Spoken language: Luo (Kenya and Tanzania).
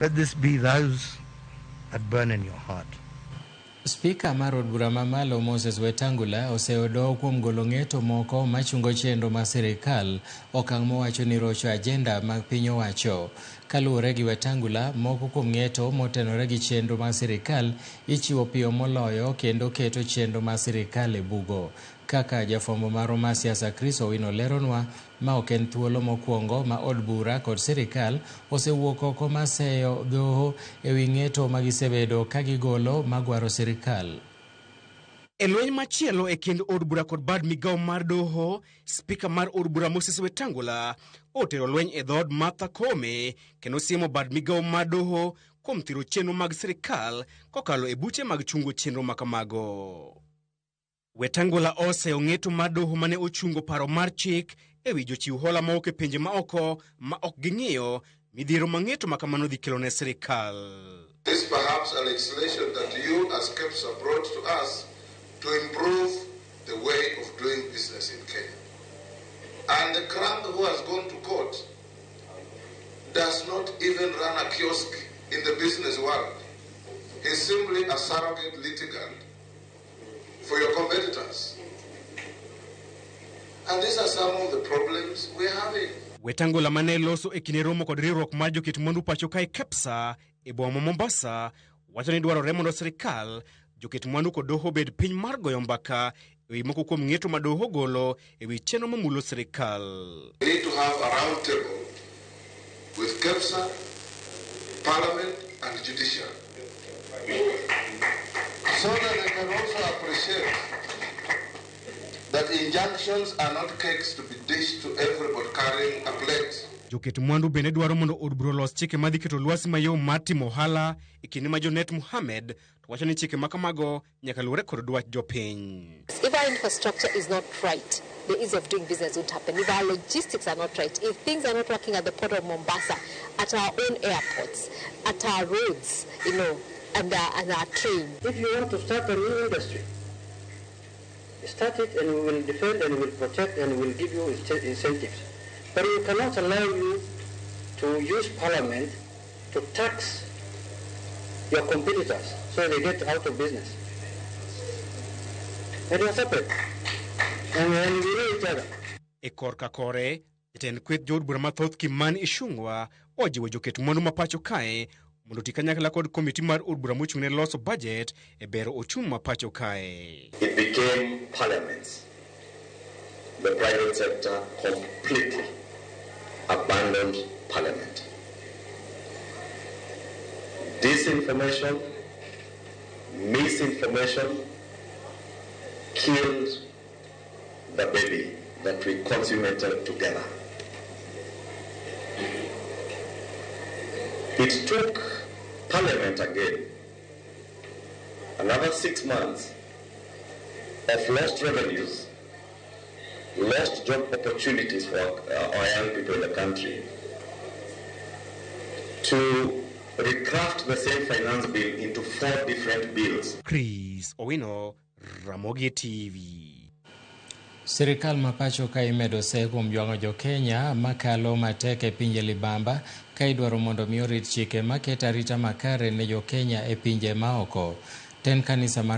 Let this be those that burn in your heart. Spika mar od bura mamalo Moses Wetangula oseyo doho kuom golo ng'eto moko machungo chenro mar sirikal, okang' mowacho ni rocho ajenda mag piny owacho. Kaluwore gi Wetangula, moko kuom ng'eto motenore gi chenro mar sirikal ichiwo piyo moloyo kendo keto chenro mar sirikal e bugo. Kaka jafwambo marwa mar siasa Chris Owino leronwa, ma ok en thuolo mokwongo ma od bura kod sirikal osewuok oko mar seyo doho ewi ng'eto ma gisebedo ka gigolo magwaro sirikal. E lweny machielo e kind od bura kod bad migawo mar doho, spika mar od bura Moses Wetangula otero lweny e dhood Martha Koome kendo siemo bad migawo mar doho kuom thiro chenro mag sirikal kokalo e buche mag chungo chenro makamago. Wetangula oseyo ng'eto mar doho mane ochungo paro mar chik ewi jochiw hola mawuok e pinje maoko ma ok ging'iyo midhiero ma ng'eto ma kamano dhi kelo ne sirikal. This perhaps a legislation that you as KEPSA brought to us to improve the way of doing business in Kenya. And the crank who has gone to court does not even run a kiosk in the business world. He's simply a surrogate litigant for your competitors. And these are some of the problems we're having. Wetangula mane loso e kinde romo kod riwruok mar joket mwandu pacho kae KEPSA e boma ma Mombasa wacho ni dwarore mondo sirikal joket mwandu kod doho obed piny mar goyo mbaka ewi moko kuom ng'eto ma doho golo ewi chenro mamulo sirikal. We need to have a round table with KEPSA, Parliament and Judiciary, so that they can also appreciate that injunctions are not cakes to be dished to everybody carrying a plate. Joket mwandu bende dwaro mondo od bura olos chike madhi keto lwasi mayom mar timo ohala e kinde ma Jonet Mohamed to wacho ni chike makamago nyaka luwre kod dwach jopiny. If our infrastructure is not right, the ease of doing business won't happen. If our logistics are not right, if things are not working at the port of Mombasa, at our own airports, at our roads, and our train. If you want to start a new industry, start it and we will defend and we will protect and we will give you incentives. But we cannot allow you to use parliament to tax your competitors so they get out of business. It was separate. And we know each other. E korka kore, jatend kweth jood bura mathoth Kimani Ichung'wa ojiwo joket mwandu ma pacho kae mondo oti kanyakla kod komiti mar od bura mochung' ne loso budget e bero ochumi ma pacho kae. It became parliaments. The private sector completely abandoned parliament. Disinformation, misinformation killed the baby that we consummated together. It took Parliament again another 6 months of lost revenues, lost job opportunities for our young people in the country, to recraft the same finance bill into 4 different bills. Chris Owino, Ramogi TV. Sirikal ma pacho ka imedo se kuom jwang'o jo-Kenya makalo matek e pinje libamba ka idwaro mondo mi orit chike maketo arita makare ne jo-Kenya e pinje maoko. Ten kanisa mar